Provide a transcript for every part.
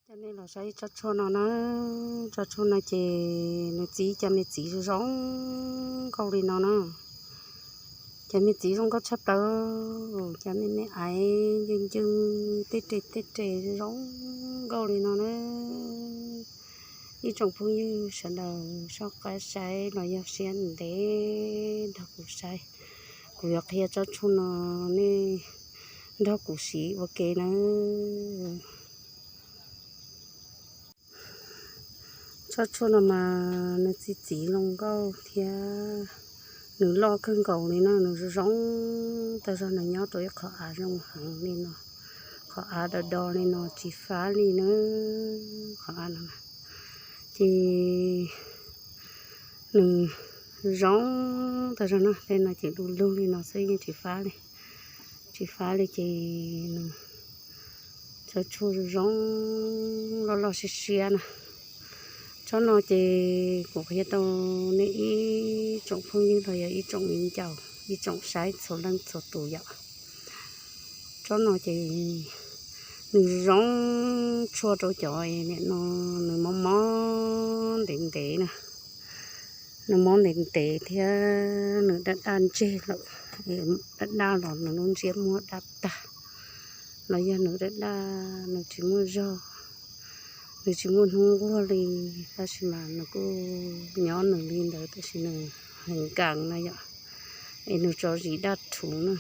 Coj nej los saib tsob tshuaj no na. Tsob tshuaj no ces nws txiv cov me txiv zoo zoo nkauj li no na. Cov me txiv zoo nkauj tshaj plaws, cov me me aiv ncw ncw, tej re tej re zoo nkauj li no na. Ib tsoom phooj ywg sawv daws soj qab saib los yog siab ntev nrog kuv saib, kuv yuav qhia tsob tshuaj no, nej nrog kuv siv ua ke na. Tsob tshuaj no mas nws txi txiv zoo nkauj thiab nws loj kawg nkaus li no, nws zoo zoo tag zog, nws nyob rau ib qhov av zoo heev li no, qhov av do do li no tsis fab li na. Qhov av no ces nws zoo tag zog no, tej no ces du lug li no xwb yeej tsis fab li, tsis fab li ces nws tsob tshuaj zoo zoo loj loj siab siab na. Tsob no ces kuv qhia rau nej ib tsoom phooj ywg los yog ib tsoom viv ncaus, ib tsoom saib txhua leej txhua tus yom. Tsob no ces nws zoo tshuaj rau cov niam no, nws mob mob ntev ntev na, nws mob ntev ntev thiab nws daj daj ntseg lawm, daj daj los nws lub ntsiab muag daj tag, los yog nws daj daj nws tsis muaj zog, nws tsis muaj hnub nquag li, tab sis mas nws kuj nyob nws li ntawd tab sis nws heev nkees na yom, es nws tso zis daj rhuv na,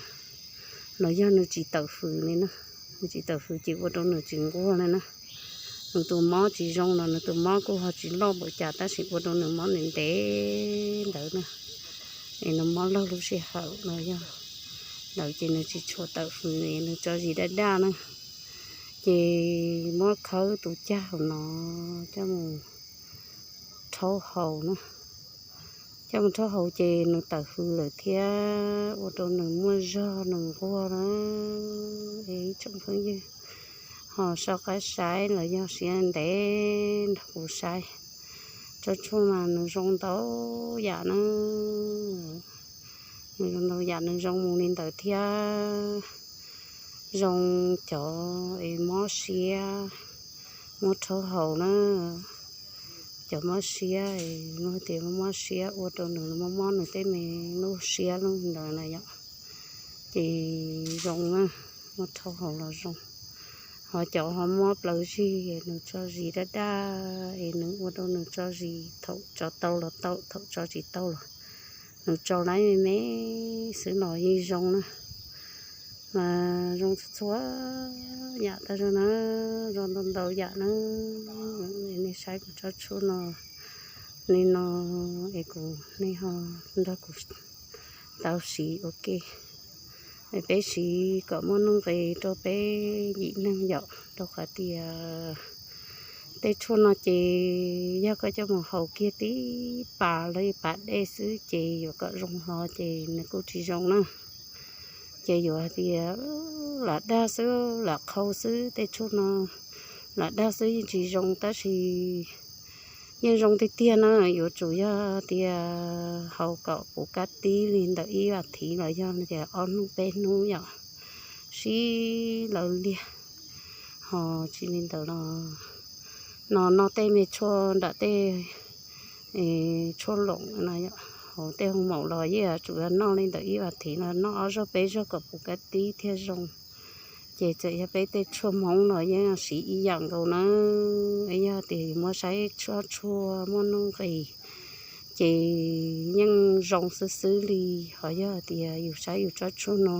los yog nws tsis tawm fws li na, nws tsis tawm fws ces ua rau nws tsis nquag li na. Nws tus mob tsis zoo los nws tus mob kuj ho tsis loj npaum cas tab sis ua rau nws mob ntev ntev ntawd na, es nws mob laug lub sij hawm los yog ntawd ces nws tsis tshua tawm fws, nws tso zis daj daj na, ces muab khawb tus cag hauv no coj mus rhaub haus na. Coj mus rhaub haus ces nws tawm fws lawm thiab ua rau nws muaj zog nws nquag na. Es ib tsoom phooj ywg ho soj qab saib los yog siab ntev nrog kuv saib, tsob tshuaj mas nws zoo ntau yam na, nws zoo ntau yam, nws zoo mus li ntawd thiab zoo cov es mob siab, muab rhaub haus na, cov mob siab, luag tias mob siab ua rau nws mob mob nws tej me lub siab lub ntawd na yom, ces zoo na, muab rhaub haus los zoo. Ho cov ho mob plaws zig nws tso zis daj daj es nws ua rau nws tso zis thaum tso tau los tau, thaum tso tsis tau los nws tso laib me me xwb los yeej zoo na. Mas zoo txhua txhua yam tag zog na, zoo ntau ntau yam na. Nej saib kuv tsob tshuaj no li no es kuv, nej ho nrog kuv tau siv ua ke, es peb siv kom muaj nuj nqis rau peb yim neeg yom, rau qhov tias tej tshuaj no ces yog koj coj mus haus kiag tib pas lawm pas dej xwb ces yuav kom zoo hlo ces nws kuj tsis zoo na. Ces yuav hais tias lam dag xwb, lam qhau xwb, tej tshuaj no lam dag xwb yeej tsis zoo tab sis yeej zoo tiag tiag na. Yuav tsum yog tias haus kom puv kab tib li ntawm ib vas thiv los yog tias ob hnub peb hnub yom, sib law liag. Ho tsis li ntawd los no, no tej me tshuaj nram tej tshuaj loom no, hauv tej hoo maum los yeej yuav tsum yog noj li ntawm ib vas thiv no, noj ob zaug peb zaug kom puv kab tib thiaj zoo. Ces txawm yog peb tej tshuaj Hmoob los yeej siv ib yam nkaus na. Yog tias yus muab saib tsob tshuaj muaj nuj nqis ces yeej zoo xwb xwb li. Ho yog tias yus saib yus tsob tshuaj no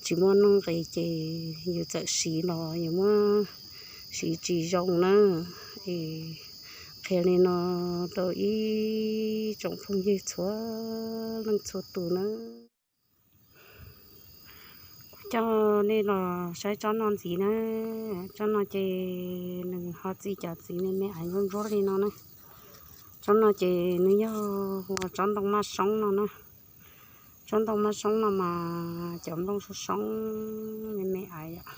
tsis muaj nuj nqis ces yus txawm siv los yus muab siv tsis zoo na. Es qhia li no rau ib tsoom phooj ywg txhua leej txhua tus na. Kuv coj nej los saib tsob no ntxiv na. Tsob no ces nws ho txi cov txiv me me aiv ntsuab ntsuab li no na. Tsob no ces nws yog hu ua tsob ntoo maj soob no na. Tsob ntoo maj soob no mas cov nplooj soob soob me me aiv yom.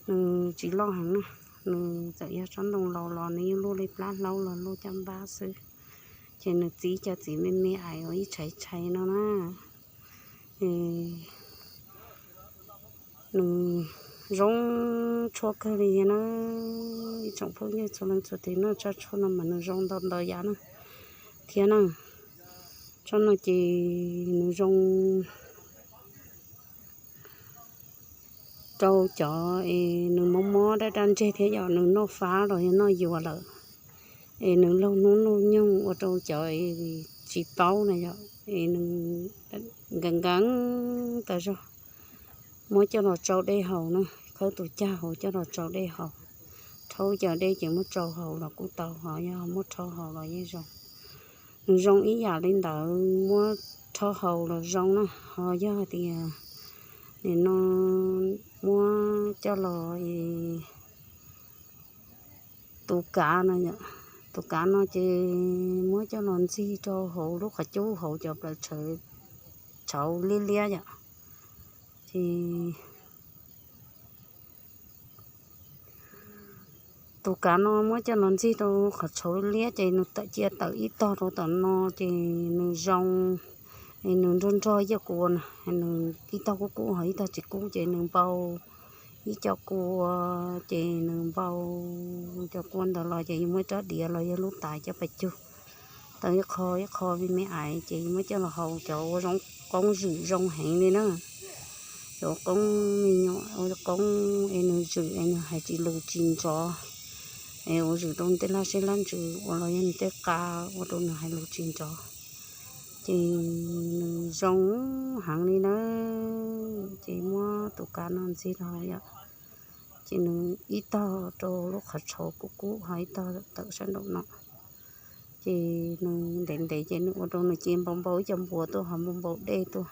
Nws tsis loj heev na, nws txawm yog tsob ntoo laus los nws yeej luaj li plab hlaub los luaj caj npab xwb. Ces nws txi cov txiv me me aiv uas ib tshais tshais no na. Nws Zoo tshuaj kawg li thiab na. Ib tsoom phooj ywg txhua leej txhua tus, nws tsob tshuaj no mas nws zoo ntau ntau yam na thiab na. Tsob no ces nws zoo rau cov es nws mob mob daj daj ntseg thiab yom, nws noj fab los yog noj yuav lawm es nws laug hnub laug nyoog ua rau cov es tsis paub na yom, es nws nkees nkees tas zog, muab coj los tsau dej haus na, khawb tus cag hauv coj los tsau dej haus, rhaub cov dej ces muab tsau haus los kuj tau, ho yog muab rhaub haus los yeej zoo. Nws zoo ib yam li ntawd, muab rhaub haus los zoo na, ho yog tias nim no muab coj los tus kav no, tus kav no ces muab coj los ntxig rau hauv lub qhov cub hauv cov plaws tshauv liab liab yom, ces tus kav no muab coj los ntxig rau qhov tshauv liab ces nws tawm cia tawm ib tog rau tom no ces nws zoo, es nws nrog nrog ib co kua na, nws ib tog kub kub ho ib tog tsis kub ces nws npau ib co kua, ces nws npau cov kua ntawd los ces yus muaj rab diav los yog lub tais coj pas cug tau ib qho ib qho me me ais ces yus muab coj los haus, cov ua zoo qoob zwm zoo heev li na. Cov qoob me nyuam ua qoob es nws zwm es nws hais tsis lus tsis ntsov, es ua zwm rau tej laj siab laj ntsws ua los yog nws tej qa ua rau nws hais lus tsis ntsov, ces nws zoo heev li na. Ces muab tus kav no ntxig rau yom, ces nws ib tog rau lub qhov tshauv kub kub ho ib tog tawm sab nraum no, ces nws ntev ntev ces nws ua rau nws ces npau npau ib co npuas tuaj ho npau npau dej tuaj,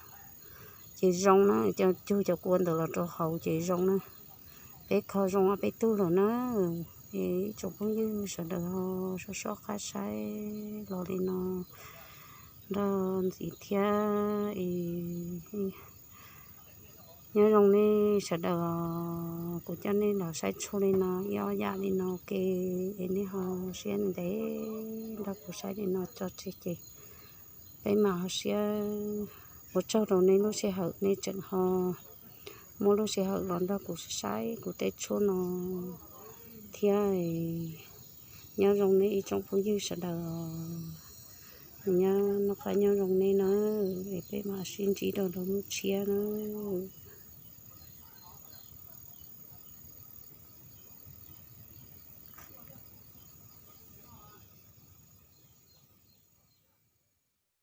ces zoo na, coj cug cov kua ntawd los rau haus ces zoo na. Peb kho zoo ob peb tug lawm na, es ib tsoom phooj ywg sawv daws ho sob sob qab saib los li no nrog ntxiv thiab es nyob zoo nej sawv daws, kuv coj nej los saib tshuaj li no ib ob yam li no ke, es nej ho siab ntev nrog kuv saib li no tso tseg ces peb mam ho siab. Ua tsaug rau nej lub sij hawm, nej tseem ho muaj lub sij hawm los nrog kuv saib kuv tej tshuaj no thiab. Nyob zoo nej ib tsoom phooj ywg sawv daws, nyob noj qab nyob zoo nej na, es peb mam sib ntsib rau lub ntuj tshiab na.